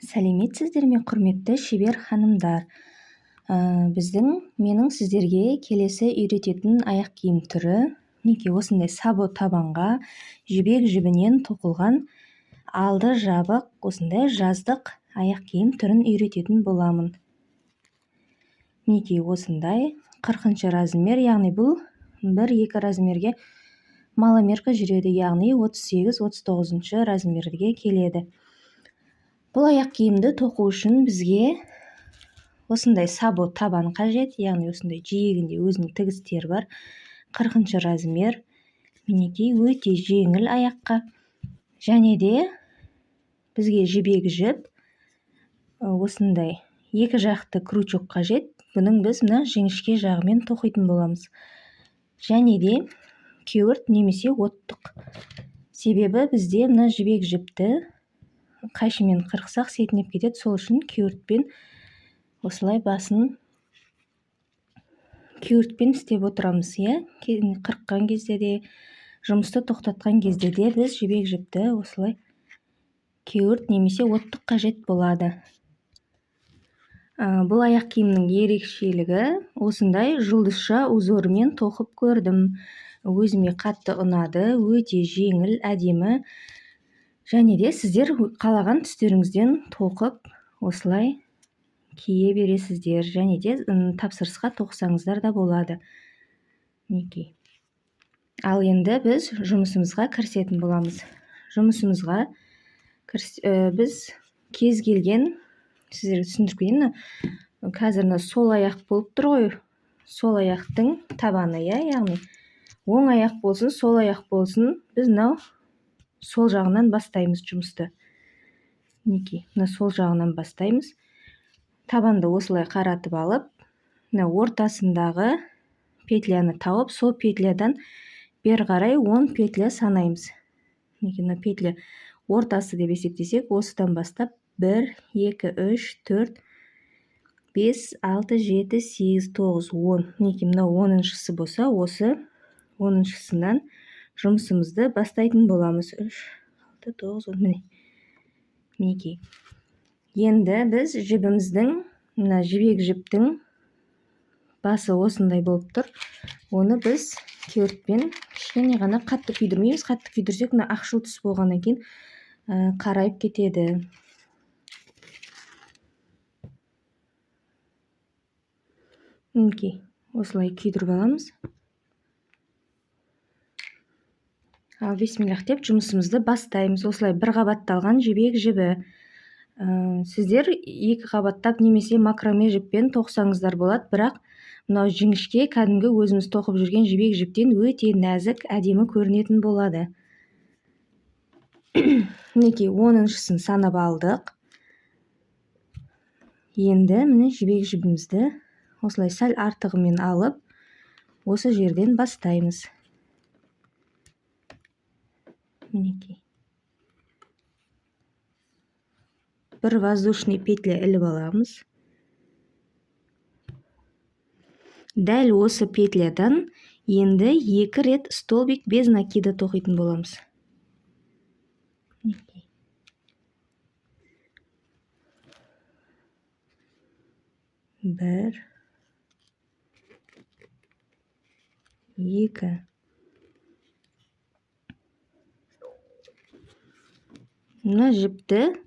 Сәлеметсіздер ме, құрметті шебер ханымдар. Менің сіздерге келесі үйрететін аяқ киім түрі мінекей осындай сабо табанға жібек жібінен тоқылған алды жабық осындай жаздық аяқ киім түрін үйрететін боламын. Мінекей осындай 40 размер, яғни бұл 1-2 размерге маломерка жүреді, яғни 38-39 размерге келеді. Бұл аяқ киімді тоқу үшін бізге осындай сабо табан қажет, яғни осындай жиегінде өзінің тігістері бар. 40 размер. Мінекей өте жеңіл аяққа. Және де бізге жібек жіп, осындай екі жақты крючок қажет. Бұның біз мына жіңішке жағымен тоқитын боламыз. Және де кеуірт немесе оттық. Себебі бізде мына жібек жіпті қайшымен қырықсақ сетінеп кетеді, сол үшін кеуіртпен осылай басын кеуіртпен істеп отырамыз, иә. Қырыққан кезде де, жұмысты тоқтатқан кезде де біз жібек жіпті осылай кеуірт немесе оттық қажет болады. Бұл аяқ киімнің ерекшелігі осындай жұлдызша узорымен тоқып көрдім. Өзіме қатты ұнады, өте жеңіл, әдемі. Және де сіздер қалаған түстеріңізден тоқып осылай кие бересіздер. Және де тапсырысқа тоқсаңыздар да болады. Мінекей. Ал енді біз жұмысымызға кірісетін боламыз. Жұмысымызға біз кез келген, сіздерге түсіндіріп кетейін, қазір мына сол аяқ болып тұр ғой, сол аяқтың табаны, иә, яғни оң аяқ болсын, сол аяқ болсын, біз мынау сол жағынан бастаймыз жұмысты. Мінекей, мына сол жағынан бастаймыз. Табанды осылай қаратып алып, мына ортасындағы петляны тауып, сол петлядан бері қарай 10 петля санаймыз. Мінекей, мына петля ортасы деп есептесек, осыдан бастап 1, 2, 3, 4, 5, 6, 7, 8, 9, 10. Мінекей, мына 10-шысы болса, осы 10-шысынан жұмысымызды бастайтын боламыз. 3, 6, 9, 10. Міне. Мінекей. Енді біз жібіміздің, мына жібек жіптің басы осындай болып тұр. Оны біз кеуіртпен кішкене ғана қатты күйдірмейміз. Қатты күйдірсек, мына ақшыл түс болғаннан кейін қарайып кетеді. Мінекей, осылай күйдіріп аламыз. Ал бисмиллах деп жұмысымызды бастаймыз. Осылай бір қабатталған жібек жібі. Сіздер екі қабаттап немесе макраме жіппен тоқсаңыздар болады, бірақ мынау жіңішке кәдімгі өзіміз тоқып жүрген жібек жіптен өте нәзік, әдемі көрінетін болады. Мінекей, 10-шысын санап алдық. Енді міне жібек жібімізді осылай сәл артығымен алып, осы жерден бастаймыз. Мінекей. Бір воздушный петля іліп аламыз. Дәл осы петлядан енді 2 рет столбик без накида тоқитын боламыз. Мінекей. 1, 2. Мына жіпті,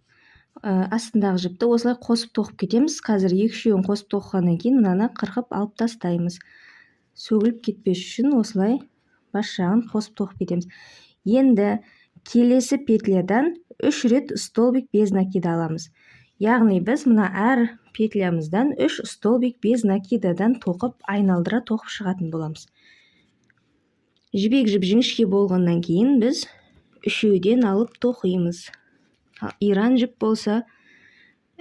астындағы жіпті осылай қосып тоқып кетеміз. Қазір екі-үшеуін қосып тоқығаннан кейін мынаны қырқып алып тастаймыз. Сөгіліп кетпес үшін осылай бас жағын қосып тоқып кетеміз. Енді келесі петлядан 3 рет столбик без накида аламыз. Яғни біз мына әр петлямыздан 3 столбик без накидадан тоқып, айналдыра тоқып шығатын боламыз. Жібек жіп жіңішке болғаннан кейін біз үшеуден алып тоқимыз. Ал иран жіп болса,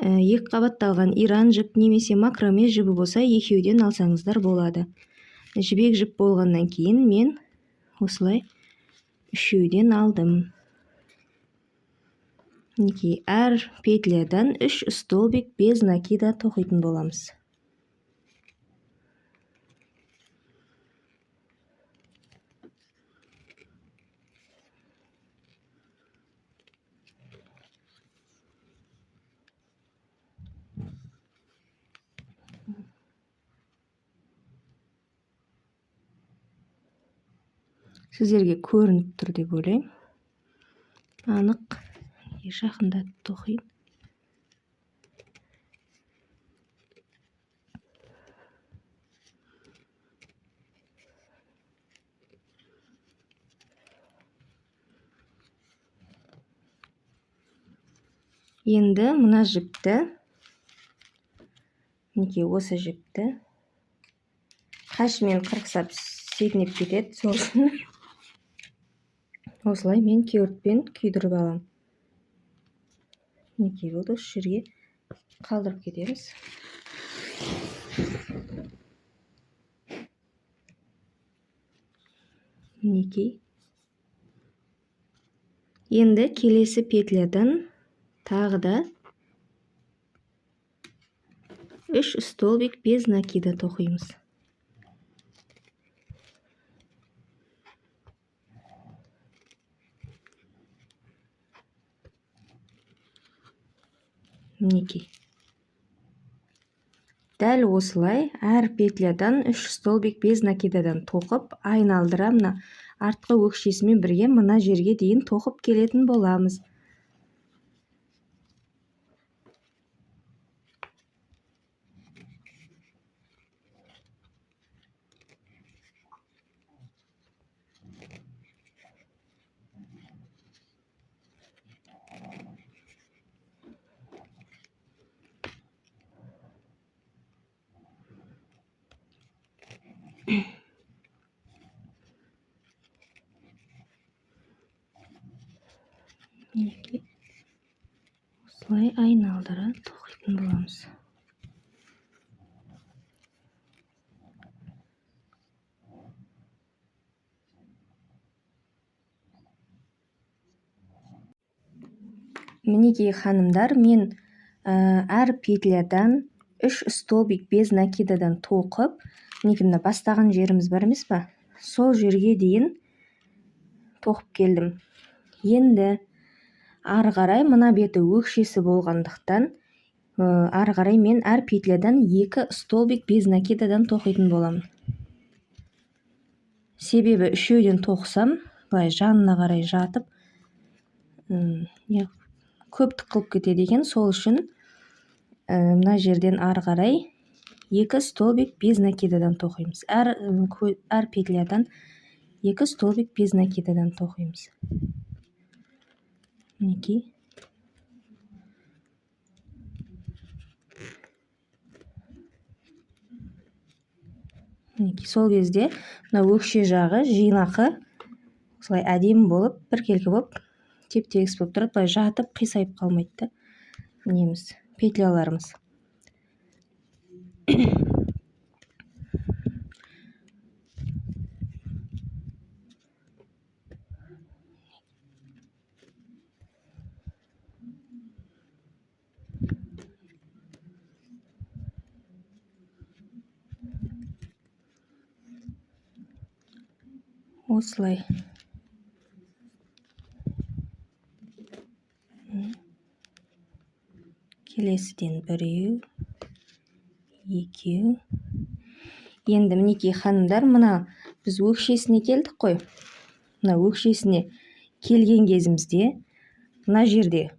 екі қабатталған иран жіп немесе макраме жібі болса, екеуден алсаңыздар болады. Жібек жіп болғаннан кейін мен осылай үшеуден алдым. Мінекей, әр петлядан 3 столбик без накида тоқитын боламыз. Сіздерге көрініп тұр деп ойлаймын. Анық жақындатып тоқиын. Енді мына жіпті, мінекей осы жіпті қайшымен қырқысап сетінеп кетеді, сол үшін осылай мен кеуіртпен күйдіріп аламын. Мінекей болды, осы жерге қалдырып кетеміз. Мінекей. Енді келесі петлядан тағы да 3 столбик без накида тоқимыз. Мінекей. Дәл осылай әр петлядан 3 столбик без накидадан тоқып, айналдыра мына артқы өкшесімен бірге мына жерге дейін тоқып келетін боламыз. Мінекей. Осылай айналдыра тоқитын боламыз. Мінекей, ханымдар, мен әр петлядан 3 столбик без накидадан тоқып, мінекей мына бастаған жеріміз бар емес па? Сол жерге дейін тоқып келдім. Енді ары қарай мына беті өкшесі болғандықтан, ары қарай мен әр петлядан 2 столбик без накидадан тоқитын боламын. Себебі үшеуден тоқысам, былай жанына қарай жатып, көптік қылып кетеді екен. Сол үшін, мына жерден ары қарай 2 столбик без накидадан тоқимыз. Әр петлядан 2 столбик без накидадан тоқимыз. Мінекей. Мінекей, сол кезде мына өкше жағы жинақы осылай әдемі болып, біркелкі болып, теп-тегіс болып тұрады, былай жатып қисайып қалмайды да неміз, петляларымыз. Осылай. Келесіден біреу, екеу. Енді мінекей, ханымдар, мына біз өкшесіне келдік қой. Мына өкшесіне келген кезімізде мына жерде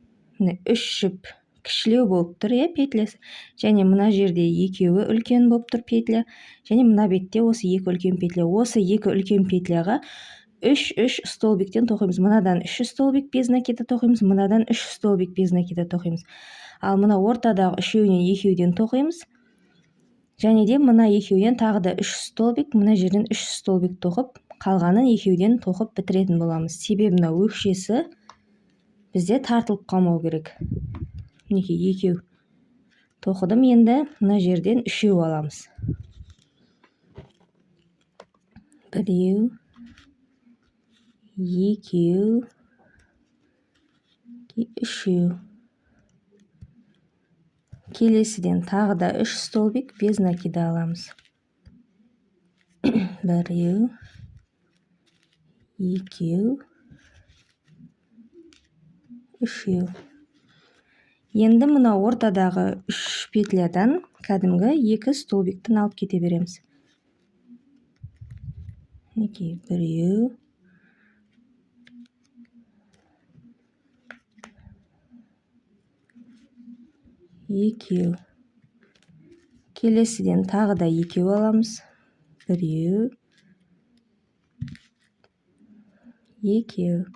міне 3 жіп кішілеу болып тұр, иә, петлясы. Және мына жерде екеуі үлкен болып тұр петля. Және мына бетте осы екі үлкен петля. Осы екі үлкен петляға 3-3 столбиктен тоқимыз. Мынадан 3 столбик без накида тоқимыз, мынадан 3 столбик без накида тоқимыз. Ал мына ортадағы үшеуінен екеуден тоқимыз. Және де мына екеуден тағы да 3 столбик, мына жерден 3 столбик тоқып, қалғанын екеуден тоқып бітіретін боламыз. Себебі мына өкшесі бізде тартылып қалмау керек. Мінекей, екеу тоқыдым, енді мына жерден үшеу аламыз. Біреу, екеу, үшеу. Келесіден тағы да 3 столбик без накида аламыз. Біреу, екеу, үшеу. Енді мына ортадағы 3 петлядан кәдімгі 2 столбиктен алып кете береміз. Мінекей, біреу, Екеу. Келесіден тағы да екеу аламыз. Біреу, екеу.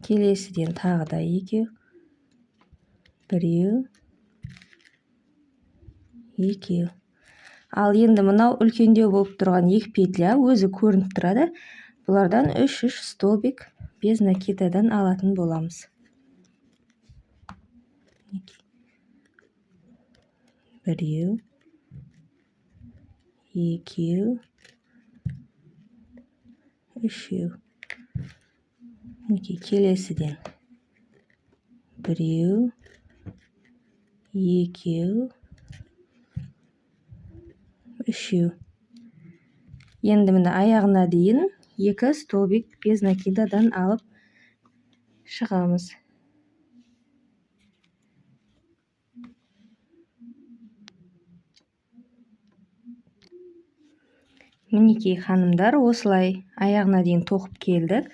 Келесіден тағы да екеу. Біреу, екеу. Ал енді мынау үлкендеу болып тұрған екі петля өзі көрініп тұрады. Бұлардан 3-3 столбик без накидадан алатын боламыз. Біреу, екеу, үшеу. Мінекей, келесіден біреу, екеу, үшеу. Енді міне аяғына дейін 2 столбик без накидадан алып шығамыз. Мінекей, ханымдар, осылай аяғына дейін тоқып келдік.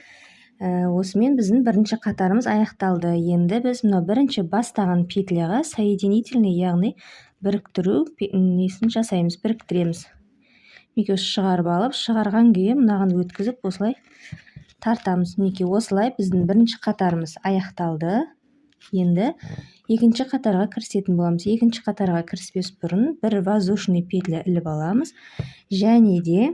Осымен біздің бірінші қатарымыз аяқталды. Енді біз мына бірінші бастаған петляға соединительный, яғни біріктіру несін жасаймыз, біріктіреміз. Мінекей, осы шығарып алып, шығарған күйі мынаған өткізіп осылай тартамыз. Мінекей, осылай біздің бірінші қатарымыз аяқталды. Енді екінші қатарға кірісетін боламыз. Екінші қатарға кіріспес бұрын бір воздушный петля іліп аламыз. Және де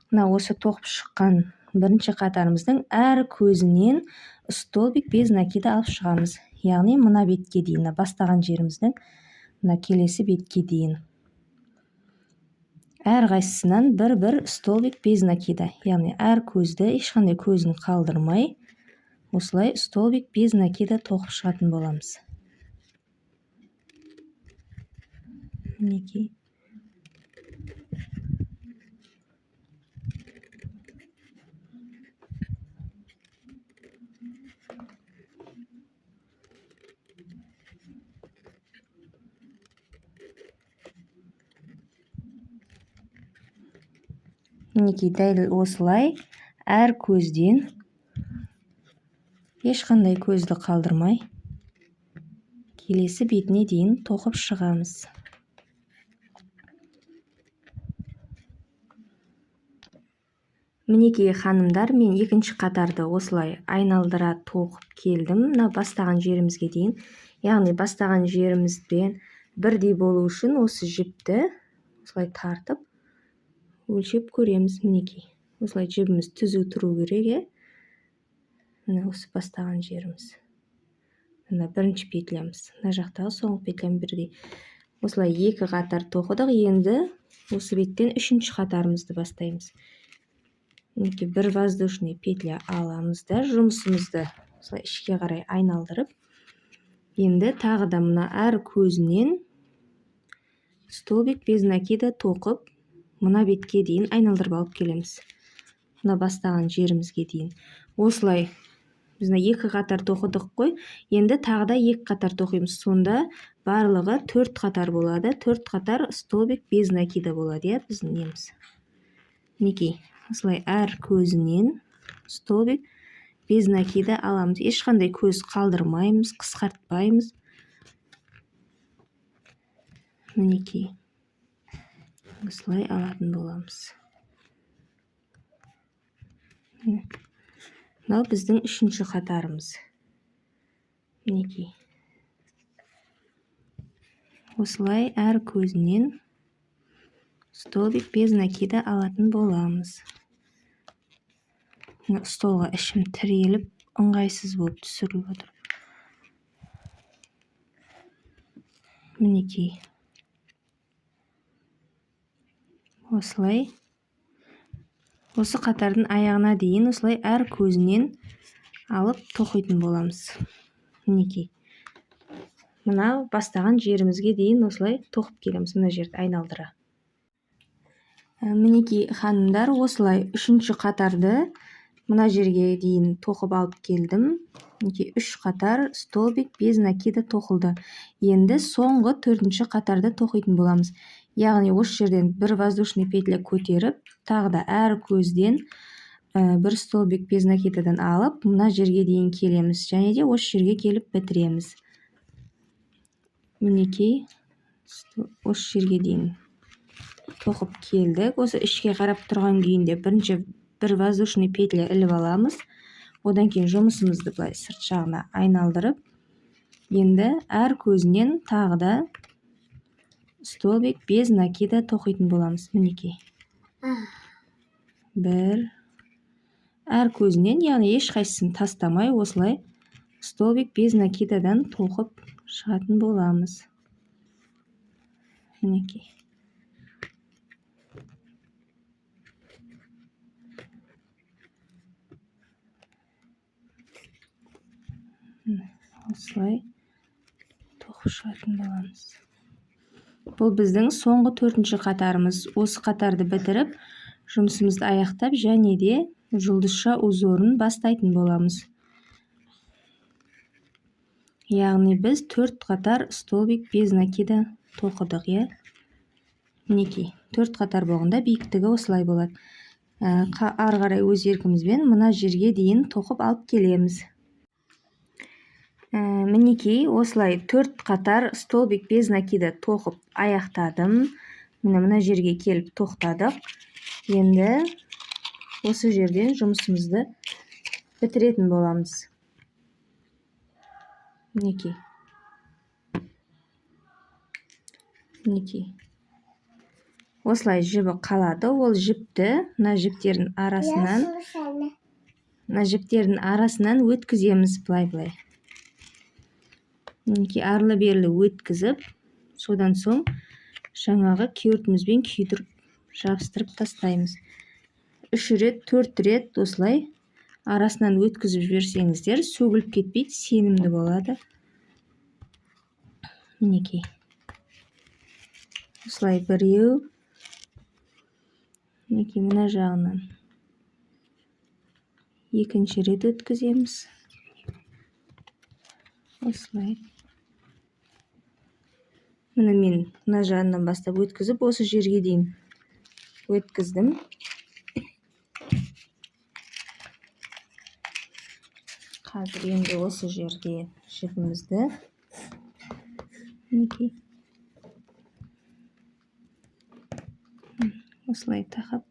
мына осы тоқып шыққан бірінші қатарымыздың әр көзінен столбик без накида алып шығамыз. Яғни мына бетке дейін, мына бастаған жеріміздің мына келесі бетке дейін. Әрқайсысынан бір-бір столбик без накида, яғни әр көзді ешқандай көзін қалдырмай осылай столбик без накида тоқып шығатын боламыз. Мінекей. Мінекей, дәл осылай әр көзден ешқандай көзді қалдырмай келесі бетіне дейін тоқып шығамыз. Мінекей, ханымдар, мен екінші қатарды осылай айналдыра тоқып келдім. Мына бастаған жерімізге дейін, яғни бастаған жерімізбен бірдей болу үшін осы жіпті осылай тартып өлшеп көреміз. Мінекей, осылай жібіміз түзу тұру керек, е? Міне осы бастаған жеріміз. Мына бірінші петлямыз, мына жақтағы соңғы петлям бірдей. Осылай екі қатар тоқыдық. Енді осы беттен үшінші қатарымызды бастаймыз. Мінекей, бір воздушный петля аламыз да жұмысымызды осылай ішке қарай айналдырып, енді тағы да мына әр көзінен столбик без накида тоқып мына бетке дейін айналдырып алып келеміз. Мына бастаған жерімізге дейін. Осылай біз мына екі қатар тоқыдық қой. Енді тағы да екі қатар тоқимыз. Сонда барлығы 4 қатар болады. 4 қатар столбик без накида болады, иә, біздің неміз. Мінекей, осылай әр көзінен столбик без накида аламыз. Ешқандай көз қалдырмаймыз, қысқартпаймыз. Мінекей, осылай алатын боламыз. Міне. Мынау біздің үшінші қатарымыз. Мінекей. Осылай әр көзінен столбик без накида алатын боламыз. Мына столға ішім тіреліп, ыңғайсыз болып түсіріліп отыр. Мінекей. Осылай осы қатардың аяғына дейін осылай әр көзінен алып тоқитын боламыз. Мінекей. Мына бастаған жерімізге дейін осылай тоқып келеміз, мына жерді айналдыра. Мінекей, ханымдар, осылай үшінші қатарды мына жерге дейін тоқып алып келдім. Мінекей, 3 қатар столбик без накида тоқылды. Енді соңғы төртінші қатарды тоқитын боламыз. Яғни осы жерден бір воздушный петля көтеріп, тағы да әр көзден бір столбик без накидадан алып, мына жерге дейін келеміз. Және де осы жерге келіп бітіреміз. Мінекей, осы жерге дейін тоқып келдік. Осы ішке қарап тұрған күйінде бірінші бір воздушный петля іліп аламыз. Одан кейін жұмысымызды былай сырт жағына айналдырып, енді әр көзінен тағы да столбик без накида тоқитын боламыз. Мінекей. Бір, әр көзінен, яғни ешқайсысын тастамай осылай столбик без накидадан тоқып шығатын боламыз. Мінекей. Осылай тоқып шығатын боламыз. Бұл біздің соңғы төртінші қатарымыз. Осы қатарды бітіріп, жұмысымызды аяқтап, және де жұлдызша узорын бастайтын боламыз. Яғни біз 4 қатар столбик без накида тоқыдық, иә? Мінекей, 4 қатар болғанда биіктігі осылай болады. Ары қарай өз еркімізбен мына жерге дейін тоқып алып келеміз. Мінекей, осылай 4 қатар столбик без накида тоқып аяқтадым. Міне, мына жерге келіп тоқтадық. Енді осы жерден жұмысымызды бітіретін боламыз. Мінекей. Мінекей. Осылай жібі қалады. Ол жіпті мына жіптердің арасынан, мына жіптердің арасынан өткіземіз былай-былай. Мінекей, арлы-берлі өткізіп, содан соң жаңағы кеуіртімізбен күйдіріп жабыстырып тастаймыз. 3 рет, 4 рет осылай арасынан өткізіп жіберсеңіздер, сөгіліп кетпейді, сенімді болады. Мінекей. Осылай біреу, мінекей мына жағынан екінші рет өткіземіз. Осылай. Міне, мен мына жағынан бастап өткізіп, осы жерге дейін өткіздім. Қазір енді осы жерде жіпімізді мінекей осылай тақап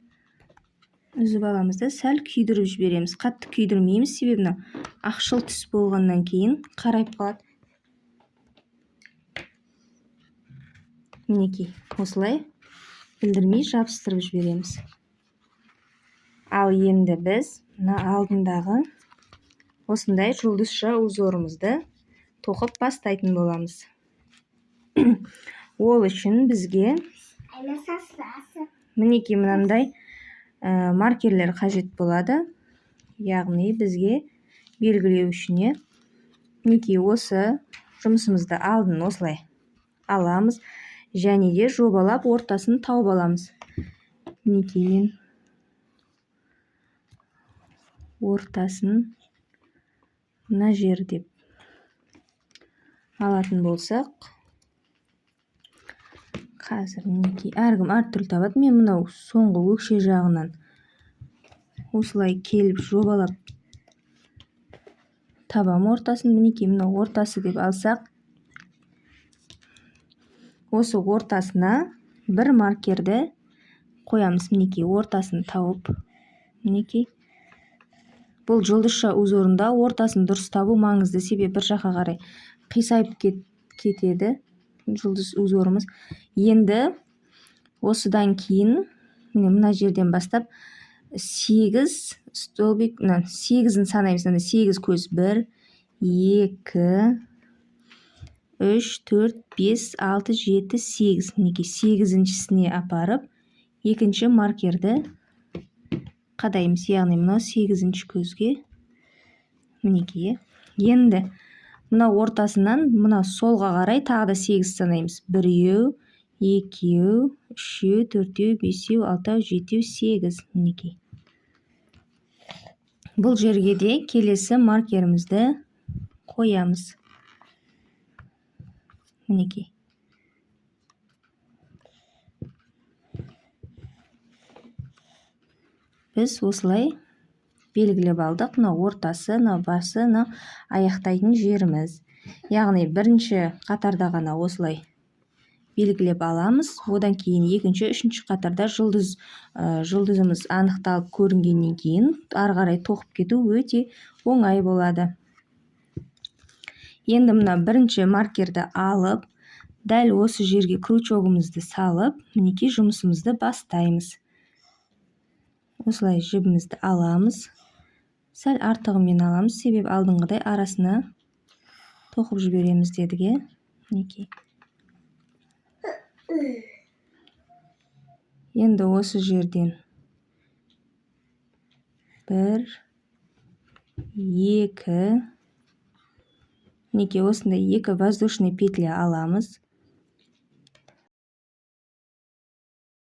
үзіп аламыз да сәл күйдіріп жібереміз. Қатты күйдірмейміз, себебі мына ақшыл түс болғаннан кейін қарайып қалады. Мінекей, осылай білдірмей жабыстырып жібереміз. Ал енді біз мына алдындағы осындай жұлдызша узорымызды тоқып бастайтын боламыз. Ол үшін бізге мінекей мынандай маркерлер қажет болады. Яғни бізге белгілеу үшін мінекей осы жұмысымызды алдын осылай аламыз және де жобалап ортасын тауып аламыз. Мінекей мен ортасын мына жер деп алатын болсақ, қазір мінекей әркім әртүрлі табады. Мен мынау соңғы өкше жағынан осылай келіп жобалап табам ортасын. Мінекей мынау ортасы деп алсақ, осы ортасына бір маркерді қоямыз. Мінекей ортасын тауып, мінекей бұл жұлдызша узорында ортасын дұрыс табу маңызды, себебі бір жаққа қарай қисайып кетеді жұлдыз узорымыз. Енді осыдан кейін міне мына жерден бастап 8 столбик, мына 8-ін санаймыз. Мына 8 көз, 1, 2, 3, 4, 5, 6, 7, 8. Мінекей 8-шісіне апарып екінші маркерді қадаймыз. Яғни мынау 8-ші көзге, мінекей. Енді мына ортасынан мына солға қарай тағы да 8 санаймыз. 1, 2, 3, 4, 5, 6, 7, 8. Мінекей. Бұл жерге де келесі маркерімізді қоямыз. Мінекей. Біз осылай белгілеп алдық. Мына ортасы, мына басы, мына аяқтайтын жеріміз. Яғни бірінші қатарда ғана осылай белгілеп аламыз. Одан кейін екінші, үшінші қатарда жұлдызымыз анықталып көрінгеннен кейін ары қарай тоқып кету өте оңай болады. Енді мына бірінші маркерді алып, дәл осы жерге крючогымызды салып, мінекей, жұмысымызды бастаймыз. Осылай жібімізді аламыз. Сәл артығымен аламыз, себебі алдыңғыдай арасына тоқып жібереміз дедік, иә. Мінекей. Енді осы жерден 1, 2, мінекей, осындай 2 воздушный петля аламыз.